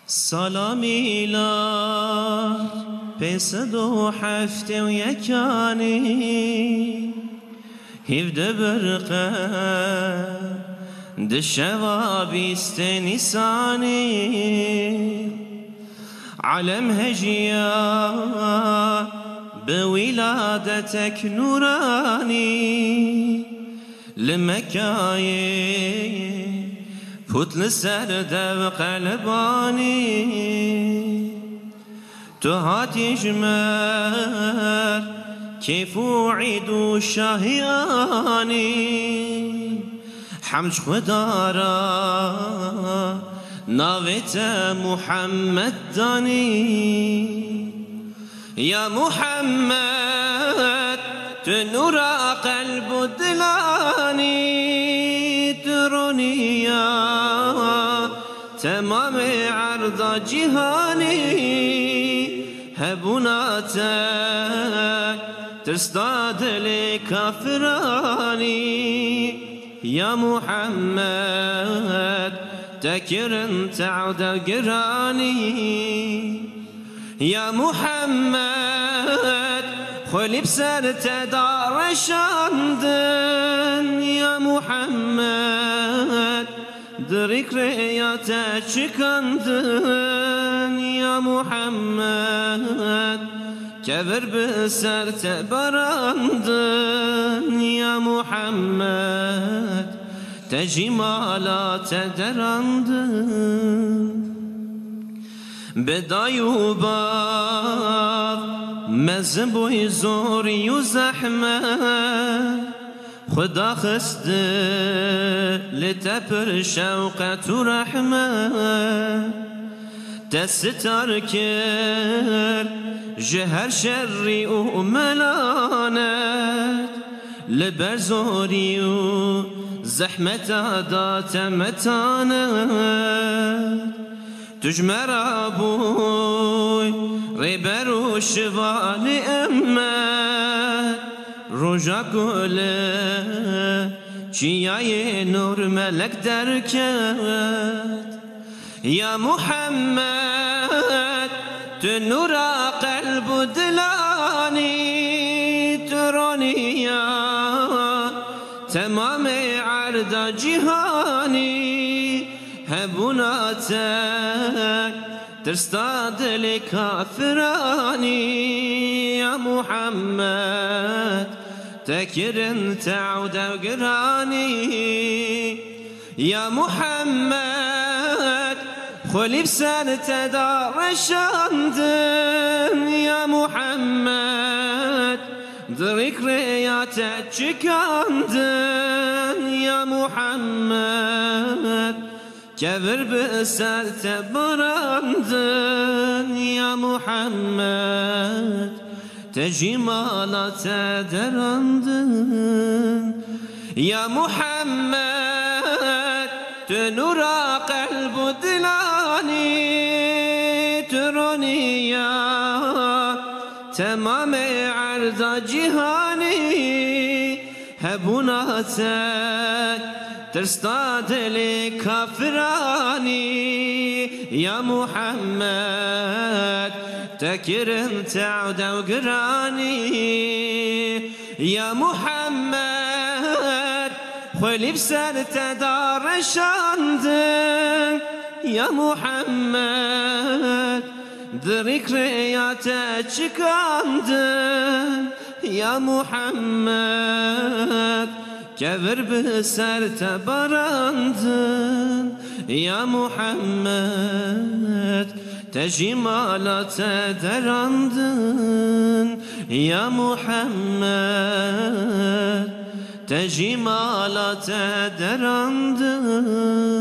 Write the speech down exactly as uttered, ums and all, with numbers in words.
Sala mîlad pênc sed û heftê û yekanî, hîvdeh birqe di şeva bîstê Nîsanî, alem hejiya bi wîladetek nûranî. Li Mekayê pût li ser dev qelbanî. Tu hatî ji me kêf û îd û şahî anî. Hemd Xwedara navê te Muhammed danî. Ya Muhammed, tu nûra qelb û dilanî, tu roniya temamê erda cîhanî, hebûna te tirsta dilê kafiranî. Ya Muhammed, te kirin te'de giranî. Ya Muhammed, xwelî bi ser te da reşandin. Ya Muhammed, di rîk rêya te çikandin. Ya Muhammed, kevir bi ser te barandin. Ya Muhammed, te jî mala te derandin. Bi dayû bav mezin bûyî zorî û zehmet. Xweda xist li te pir şewqet û rehmet. Te sitar kir ji her şerî û melanet. Li ber zorî û zehmeta da te metanet. Tu ji me re bûy rêber û şivalê emmet. Roja ku li çiyayê nûr melek derket. Ya Muhammed, tu nûra qelb û dilanî, tu roniya temamê erda cîhanî, hebûna te tirsta dilê kafiranî. Ya Muhammed, te kirin te'de giranî. Ya Muhammed, xwelî bi ser te da reşandin. Ya Muhammed, di rîk rêya te çikandin. Ya Muhammed, kevir bi ser te barandin. Ya Muhammed, te jî mala te derandin. Ya Muhammed, tu nûra qelb û dilanî, tu roniya temamê erda cîhanî, hebûna te tirsta dilê kafiranî. Ya Muhammed, te kirin te'de û giranî. Ya Muhammed, xwelî bi ser te da reşandin. Ya Muhammed, di rîk rêya te çikandin. Ya Muhammed, kevir bi ser te barandin. Ya Muhammed, te jî mala te derandin. Ya Muhammed, te jî mala te derandin.